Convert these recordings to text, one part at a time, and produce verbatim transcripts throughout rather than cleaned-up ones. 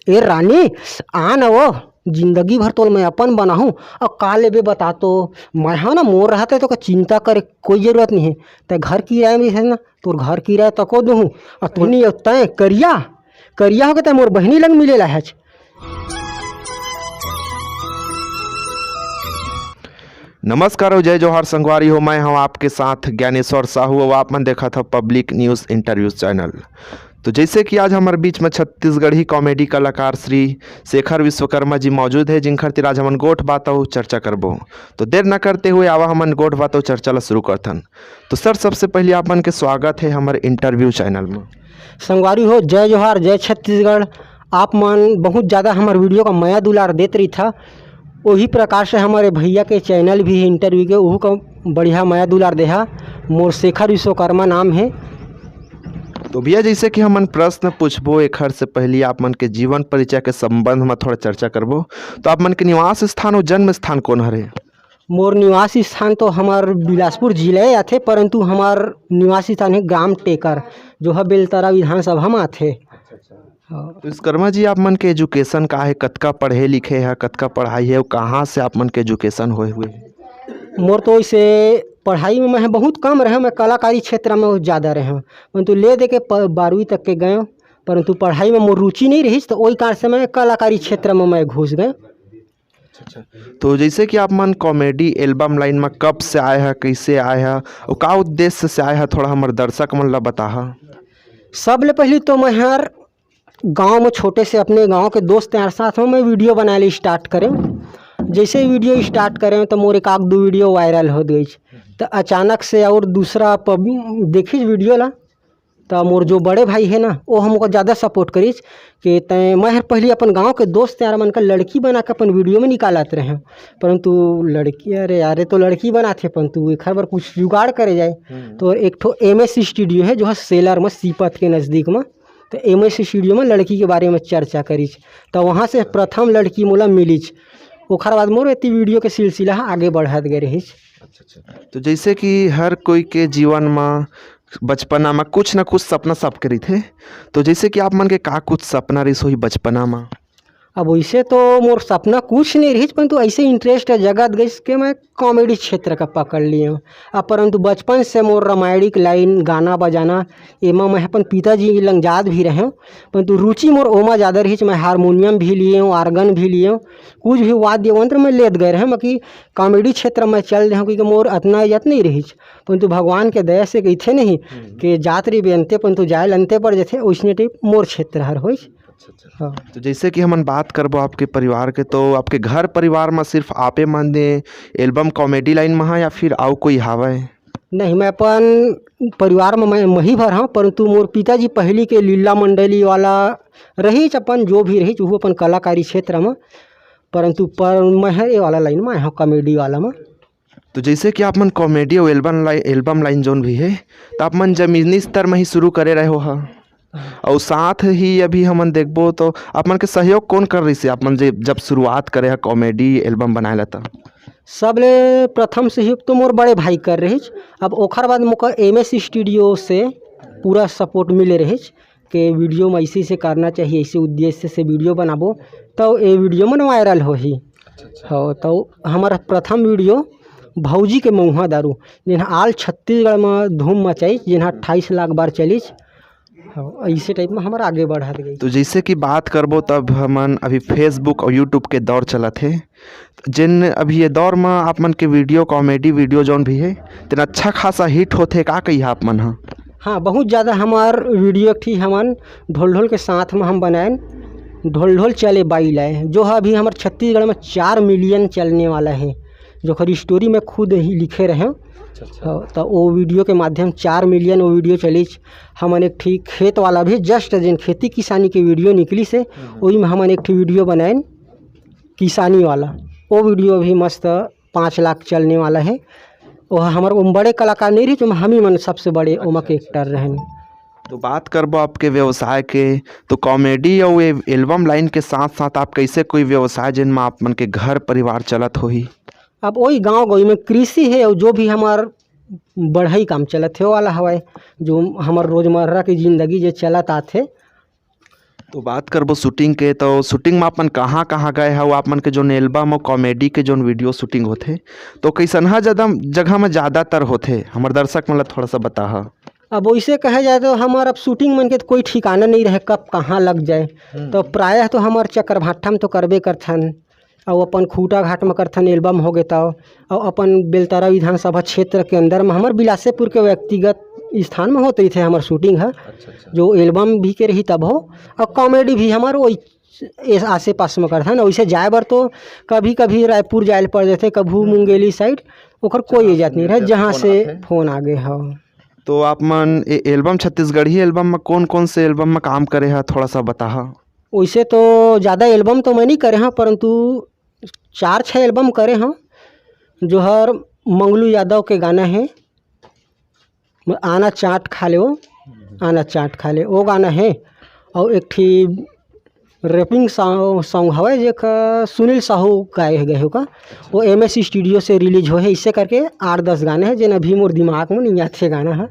ए रानी, आ न वो, जिंदगी भर तोल मैं अपन बनाहूँ। अउ का लेबे बता तो, मैं हा ना, मोर रहते तो का चिंता करे कोई जरूरत नहीं है। तै घर किराए में है ना, तोर घर किराए तको दूहूँ। अउ तोनी तै करिया, करिया होके तै मोर बहिनी लंग मिले ला है। नमस्कार अउ जय जोहार संगवारी हो, मैं हूं आपके साथ ज्ञानेश्वर साहू अउ आप मन देखत हव पब्लिक न्यूज़ इंटरव्यूज चैनल। तो जैसे कि आज हमारे बीच में छत्तीसगढ़ी कॉमेडी कलाकार श्री शेखर विश्वकर्मा जी मौजूद है, जिनकर तिर आज हमन गोठ बात अउ चर्चा करबो। तो देर न करते हुए आवा हमन गोठ बात अउ चर्चा ला शुरू करथन। तो सर, सबसे पहले आप मन के स्वागत है हमारे इंटरव्यू चैनल में। संगवारी हो, जय जोहार, जय छत्तीसगढ़। आप मन बहुत ज़्यादा हमारे वीडियो का मया दुलार देत रही था, वही प्रकार से हमारे भैया के चैनल भी है इंटरव्यू के, उहू का बढ़िया मया दुलार देहा। मोर शेखर विश्वकर्मा नाम है। तो भैया, जैसे कि हमन प्रश्न पूछबो, एखर से पहले आप मन के जीवन परिचय के संबंध में थोड़ा चर्चा करबो। तो आप मन के निवास स्थान और जन्म स्थान कौन हरे? मोर निवास स्थान तो हमार बिलासपुर जिला ही आथे, परंतु हमार निवास स्थान है ग्राम टेकर, जो है बेलतरा विधानसभा में आथे। हाँ। तो विश्वकर्मा जी, आप मन के एजुकेशन का है? कतका पढ़े लिखे है, कतका पढ़ाई है, कहाँ से आप मन के एजुकेशन होए हुए है? मोर तो इसे पढ़ाई में मैं बहुत कम रहे, मैं कलाकारी क्षेत्र में ज़्यादा रहे, परंतु ले दे के प-, बारहवीं तक के गए, परंतु पढ़ाई में मोर रुचि नहीं रही, तो वही कारण से मैं कलाकारी क्षेत्र में मैं घुस गए। अच्छा, अच्छा। तो जैसे कि आप मन कॉमेडी एल्बम लाइन में कब से आए हैं, कैसे आए हैं और का उद्देश्य से आए हैं, थोड़ा हमारे दर्शक मन ला बताहा। सबले पहली तो मैं हर गांव में छोटे से अपने गांव के दोस्त यार साथ में मैं वीडियो बनाए ले स्टार्ट करें। जैसे ही वीडियो स्टार्ट करें तो मोर एक आध दो वीडियो वायरल हो गई। तो अचानक से और दूसरा पब-, देखिस वीडियो ला, तो मोर जो बड़े भाई है ना, वो हमको ज़्यादा सपोर्ट करिस कि तैं, मैं हर पहले अपन गांव के दोस्त यार मन का लड़की बना के अपन वीडियो में निकालत रहे, परंतु लड़की, अरे यार, ये तो लड़की बनाथे, परंतु एखर बर कुछ जुगाड़ करे जाए। हम्म। तो एक ठो एम एस स्टूडियो है, जो है सेलर में, सीपत के नज़दीक में, तो एम एस स्टूडियो में लड़की के बारे में चर्चा करिस। तो वहाँ से प्रथम लड़की मोला मिलिस, ओखर बाद मोर एती वीडियो के सिलसिला ह आगे बढ़त गए रहिस। अच्छा, अच्छा। तो जैसे कि हर कोई के जीवन में बचपना में कुछ ना कुछ सपना सबके रहिथे, तो जैसे कि आप मन के का कुछ सपना रहिस होही बचपना में? अब वैसे तो मोर सपना कुछ नहीं रहिस, परंतु ऐसे इंटरेस्ट जगत गइस के मैं कॉमेडी क्षेत्र का पकड़ लिए हूँ। अब परंतु बचपन से मोर रामायणिक लाइन, गाना बजाना, एमा मैं अपन पिताजी लंग जात भी रहे हूँ, परंतु रुचि मोर ओमा ज़्यादा रहिस। मैं हारमोनियम भी लिए हूँ, आर्गन भी लिए हूँ, कुछ भी वाद्य यंत्र मैं लेत गए रहे हूँ, बाकी कॉमेडी क्षेत्र में चल दे हूँ, क्योंकि मोर अतना इज्जत नहीं रहिस। परंतु भगवान के दया से कहिथे नहीं हम्म। कि जात रही बेनते, परंतु जाए लनते पड़ जथे, वैसने टाइप मोर क्षेत्र हर होइस। अच्छा, अच्छा। हाँ। तो जैसे कि हमन बात करबो आपके परिवार के, तो आपके घर परिवार में सिर्फ आपे मन दे एल्बम कॉमेडी लाइन में हा या फिर आउ कोई हावय? नहीं, मैं अपन परिवार में मैं, मैं ही भर हाँ, परंतु मोर पिताजी पहली के लीला मंडली वाला रहिच, अपन जो भी रहिच, वो अपन कलाकारी क्षेत्र में, परंतु पर मैं है ये वाला लाइन में, हाँ, कॉमेडी वाला में। तो जैसे कि आप मन कॉमेडी और एल्बम लाइ-, एल्बम लाइन जोन भी है, तो आप मन जमीनी स्तर में ही शुरू करे रहे हो हा? अउ साथ ही अभी हमन देखबो तो आप मन के सहयोग कौन कर रहिस हे? आप मन जे जब शुरुआत करे हा कॉमेडी एल्बम बनाए ला त? सबले प्रथम सहयोग तो मोर बड़े भाई कर रहिस। अब ओखर बाद मोका एम एस स्टूडियो से पूरा सपोर्ट मिले रहिस के वीडियो में ऐसे, ऐसे करना चाहिए, ऐसे उद्देश्य से वीडियो बनाबो तो ये वीडियो मन वायरल होही। अच्छा, अच्छा। हाँ, तो हमारा प्रथम वीडियो भौजी के मऊहा दारू, जेन हा all छत्तीसगढ़ में धूम मचाइस, जेन हा अट्ठाईस लाख बार चलिस। हाँ, ऐसे टाइप में हमारा आगे बढ़त गई। तो जैसे कि बात करबो तब हमन अभी Facebook और YouTube के दौर चलत हे, जेन अभी ये दौर में आप मन के वीडियो, कॉमेडी वीडियो जौन भी है, तेन अच्छा खासा हिट होथे, का कही आप मन हा? हाँ, बहुत ज़्यादा हमार वीडियो एक ठी हमन ढोल ढोल के साथ में हम बनाएन, ढोल ढोल चले बाई लाए, जो है अभी हमार छत्तीसगढ़ में चार मिलियन चलने वाला है, जो ओकर स्टोरी में खुद ही लिखे रहे। अच्छा, अच्छा। हाँ, तो वो वीडियो के माध्यम चार मिलियन वो वीडियो चलिस। हमन एक ठी खेत वाला भी, जस्ट जेन खेती किसानी के वीडियो निकलिस हे, हम्म। वही में हमन एक ठी वीडियो बनाएन किसानी वाला, वो वीडियो भी मस्त पाँच लाख चलने वाला है। वो हमर ओम बड़े कलाकार नहीं रहिस, ओमा हम ही मन सबसे बड़े ओमा के एक्टर रहन। तो बात करबो आपके व्यवसाय के, तो कॉमेडी और ये एल्बम लाइन के साथ साथ आप कैसे कोई व्यवसाय जिन में आप मन के घर परिवार चलत होही? अब वही गांव गंवई में कृषि है और जो भी हमार बढ़ई काम चलत हे, वो वाला हवय, जो हमार रोजमर्रा की जिंदगी जे चलत आथे। तो बात करबो शूटिंग के, तो शूटिंग में अपन कहाँ कहाँ गए हव? आप मन के जोन एल्बम और कॉमेडी के जोन वीडियो शूटिंग होथे, तो कैसनहा ज्यादा जगह में ज्यादातर होथे, हमर दर्शक मन ला थोड़ा सा बताहा। अब वैसे कहे जाए तो हमार अब शूटिंग मन के तो कोई ठिकाना नहीं रहे, कब कहाँ लग जाए। तो प्रायः तो हमार चक्करभाठा में तो करबे करथन, और अपन खूटा घाट में करथन, एल्बम हो गए तो, और अपन बेलतरा विधानसभा क्षेत्र के अंदर में हमार बिलासेपुर के व्यक्तिगत स्थान में होत रहिथे हमार शूटिंग है। अच्छा, अच्छा। जो एल्बम भी के रही तब हो, और कॉमेडी भी हमार वही इस आसे पास में करथन। वैसे जाए बर तो कभी कभी रायपुर जाए ल पड़ जाथे, कभी मुंगेली साइड, ओकर कोई जहाँ से इजाजत नहीं रहे, मिलथे, जहाँ फोन से आथे। फोन आ गए हो। तो आप मन ए-, एल्बम, छत्तीसगढ़ी एल्बम में कौन कौन से एल्बम में काम करे हा, थोड़ा सा बताहा। वैसे तो ज़्यादा एल्बम तो मैं नहीं करे हाँ, परंतु चार छः एल्बम करे हाँ, जो हर मंगलू यादव के गाना है, आना चाट खा ले वो, आना चाट खा ले, वो गाना है। और एक ठी रैपिंग सॉन्ग हवे, जेकर सुनील साहू गाए गए हो का, वो एम एस स्टूडियो से रिलीज होए हे। इसे करके आठ दस गाने हैं, जेन अभी मोर दिमाग में नहीं आथे गाना है।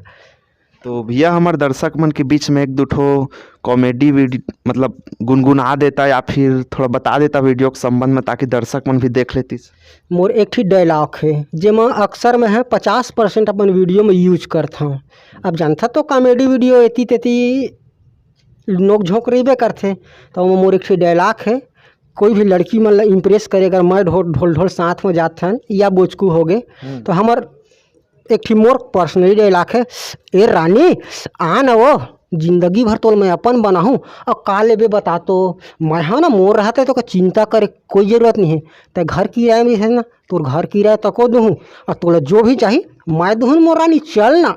तो भैया, हमार दर्शक मन के बीच में एक दू ठो कॉमेडी वीडियो, मतलब, गुनगुना देता या फिर थोड़ा बता देता वीडियो के संबंध में, ताकि दर्शक मन भी देख लेतीस। मोर एक ठी डायलॉग है, जेमा अक्सर मैं है पचास परसेंट अपन वीडियो में यूज करता हूँ। अब जानता तो कॉमेडी वीडियो एती तेती नोक झोंक रहिबे करथे, तो ओमा मोर एक ठी डायलॉग है, कोई भी लड़की मन ला इम्प्रेस करे, अगर मैं ढो-, ढोल ढोल साथ में जात हन या बोचकू हो गए, हम्म। तो हमर एक ठी मोर पर्सनली डायलॉग है, "ए रानी, आ ना वो, जिंदगी भर तोल मैं अपन बनाहूँ, और का लेबे बता तो, मैं हा ना मोर रहते तो का चिंता करे कोई जरूरत नहीं है, ते घर किराए में है ना, तोर घर किराया तको दूहूँ, और तोला जो भी चाही मैं दूहूँ मोर रानी, चल ना।"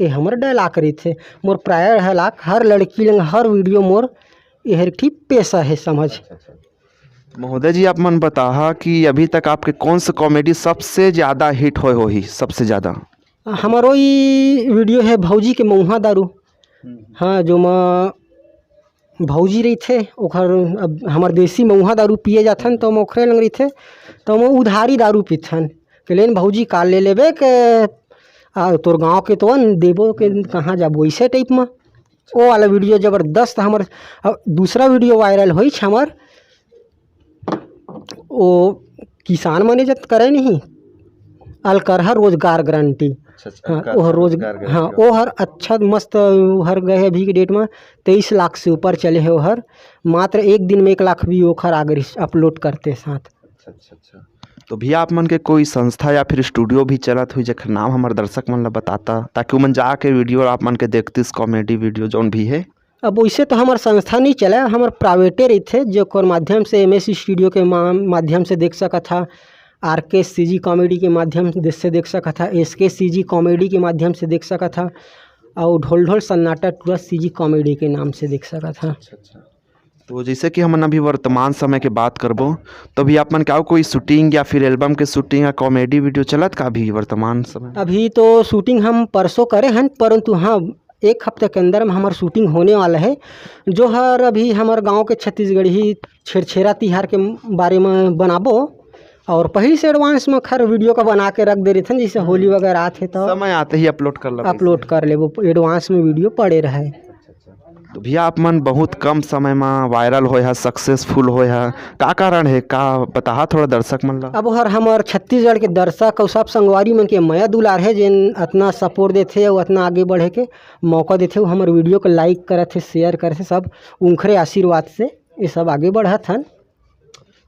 ये हमर डायलॉग रहिथे। मोर प्राय डायलॉग हर लड़की लंग, हर वीडियो मोर ये हर एक ठी पेशा है समझ। महोदय जी, आप मन बताहा कि अभी तक आपके कौन सा कॉमेडी सबसे ज्यादा हिट होए होही, सबसे ज्यादा? हमर वही वीडियो है भौजी के मऊहा दारू। हाँ, जो म भौजी रहिथे, ओखर, अब हमर देसी मऊहा दारू पिए जाथन, तो ओमा ओखरे लंग रहिथे, तो ओमा उधारी दारू पीथन। के लेन भौजी, का ले लेबे के, आ, तोर गाँव के तो न देबो के, कहाँ जाबो, इसे टाइप म। वो वाला वीडियो जबरदस्त हमर। अब दूसरा वीडियो वायरल होइछ हमर, वो किसान मने जत करे नहीं, अलकरहा रोजगार गारंटी। अच्छा, अच्छा, हाँ, अलकरहा ओहर रोज-, रोजगार गारंटी हाँ, वाला। ओहर अच्छा मस्त, ओहर गए अभी के डेट में तेईस लाख से ऊपर चले है ओहर। मात्र एक दिन में एक लाख view ओखर आ गए अपलोड करते साथ। अच्छा, अच्छा, अच्छा। तो भैया, आप मन के कोई संस्था या फिर स्टूडियो भी चलत हुई, जेकर नाम हमर दर्शक मन ला बताता, ताकि ओमन जाके वीडियो आप मन के देखतिस, कॉमेडी वीडियो जौन भी है? अब वैसे तो हमार संस्था नहीं चले, हमार प्राइवेटे रहिथे, जेकर माध्यम से एम एस स्टूडियो के मा-, माध्यम से देख सकत हा, आर के सी जी कॉमेडी के माध्यम से देख सकत हा, एस के सी जी कॉमेडी के माध्यम से देख सकत हा, और ढोल ढोल सन्नाटा टूरा सी जी कॉमेडी के नाम से देख सकत हा। अच्छा, अच्छा। तो जैसे कि हमन अभी वर्तमान समय के बात करबो, तो अभी आप मन के अउ कोई शूटिंग या फिर एल्बम के शूटिंग या कॉमेडी वीडियो चलत का अभी वर्तमान समय? अभी तो शूटिंग हम परसों करे हन, परंतु हाँ, एक हफ्ते के अंदर में हमार शूटिंग होने वाला है, जो हर अभी हमार गांव के छत्तीसगढ़ी छेरछेरा तिहार के बारे में बनाबो। और पहले से एडवांस में खर वीडियो का बना के रख दे रहिथन, जैसे होली वगैरह आथे तो समय आते ही अपलोड कर ला। अपलोड कर लेबो, एडवांस में वीडियो पड़े रहे। तो भैया, आप मन बहुत कम समय में वायरल होए हा, सक्सेसफुल होए हा, का कारण है, का बताहा थोड़ा दर्शक मन ला? अब हर हमर छत्तीसगढ़ के दर्शक और सब संगवारी मन के मया दुलार है, जेन अतना सपोर्ट देथे और अतना आगे बढ़े के मौका देथे, वो हमर वीडियो को लाइक करत हे, शेयर करत हे, सब उनखरे आशीर्वाद से ये सब आगे बढ़त हन।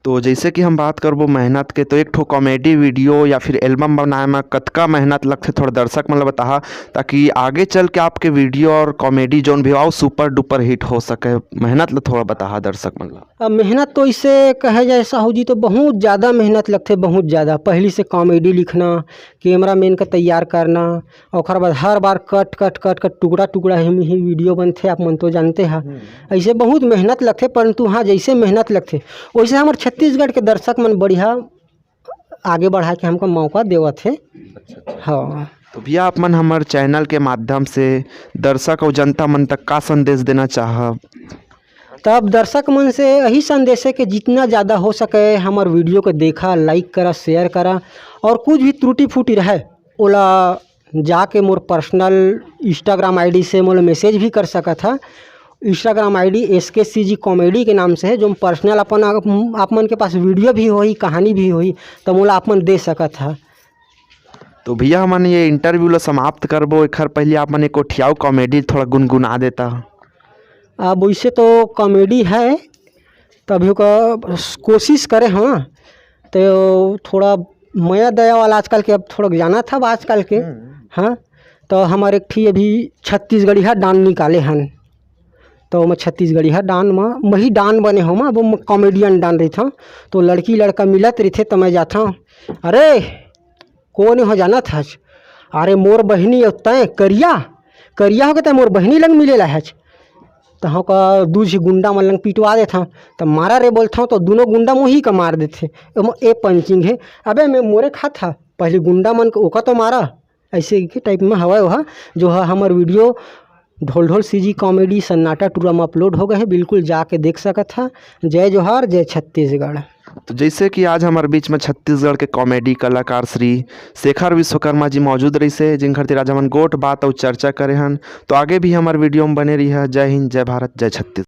तो जैसे कि हम बात करबो मेहनत के, तो एक ठो कॉमेडी वीडियो या फिर एल्बम बनाए में कतका मेहनत लगथे, थोड़ा दर्शक मन ला बताहा, ताकि आगे चल के आपके वीडियो और कॉमेडी जोन भी हो, सुपर डुपर हिट हो सके। मेहनत ला थोड़ा बताहा दर्शक मन ला। अब मेहनत तो इसे कहे जाए साहू जी, तो बहुत ज़्यादा मेहनत लगथे, बहुत ज़्यादा। पहली से कॉमेडी लिखना, कैमरामैन का तैयार करना, ओकर बाद हर बार कट, कट, कट, कट, टुकड़ा, टुकड़ा ही, ही वीडियो बनथे, आप मन तो जानते हा। हम्म। ऐसे बहुत मेहनत लगथे, परंतु हाँ, जैसे मेहनत लगथे, वैसे हमर छत्तीसगढ़ के दर्शक मन बढ़िया आगे बढ़ा के हमको मौका देवत हे। अच्छा, अच्छा। हाँ। तो भैया, आप मन हमर चैनल के माध्यम से दर्शक और जनता मन तक का संदेश देना चाहब? तब दर्शक मन से यही संदेश है कि जितना ज़्यादा हो सके हमर वीडियो को देखा, लाइक करा, शेयर करा, और कुछ भी त्रुटि फूटी रहे, ओला जाके मोर पर्सनल Instagram आईडी से मोला मैसेज भी कर सकत हा। Instagram ID S K C G comedy के नाम से है, जो पर्सनल अपन आप, आप मन के पास वीडियो भी होही, कहानी भी होही, तो मोला आप मन दे सकत हा। तो भैया, हमन ये इंटरव्यू ला समाप्त करबो, एखर पहले आप मन एक ठियाऊ कॉमेडी थोड़ा गुनगुना देता। अब वैसे तो कॉमेडी है, तभी का कोशिश करे, हाँ, तो थोड़ा मया दया वाला आजकल के, अब थोड़ा जाना था आजकल के। हाँ, तो हमारे एक ठी अभी छत्तीसगढ़िया डान निकाले हन, तो मैं छत्तीसगढ़िया डान म मही डान बने हो, मैं वो कॉमेडियन डान रही था। तो लड़की लड़का मिलत रही थे, तो मैं जाता हूँ, अरे कौन हो जाना था? अरे मोर बहिनी हो तय करिया, करिया हो के तय मोर बहिनी लंग मिले ला है। तो हम का दू झी गुंडा मन लंग पिटवा देता हूँ, तो मारा रे बोलता हूँ, तो दोनों गुंडा मोही का मार देते। एमा ए पंचिंग है। अबे मैं मोरे खा था, पहले गुंडा मन को ओका तो मारा, ऐसे के टाइप में हवा वहा जो है हमर वीडियो ढोल ढोल सीजी कॉमेडी सन्नाटा टूरा में अपलोड हो गए है, बिल्कुल जाके देख सकत हा। जय जोहार, जय छत्तीसगढ़। तो जैसे कि आज हमारे बीच में छत्तीसगढ़ के कॉमेडी कलाकार श्री शेखर विश्वकर्मा जी मौजूद रहिसे, जिनकर तिर आज हमन गोठ बात और चर्चा करे हन, तो आगे भी हमारे वीडियो में बने रही है। जय हिंद, जय भारत, जय छत्तीसगढ़।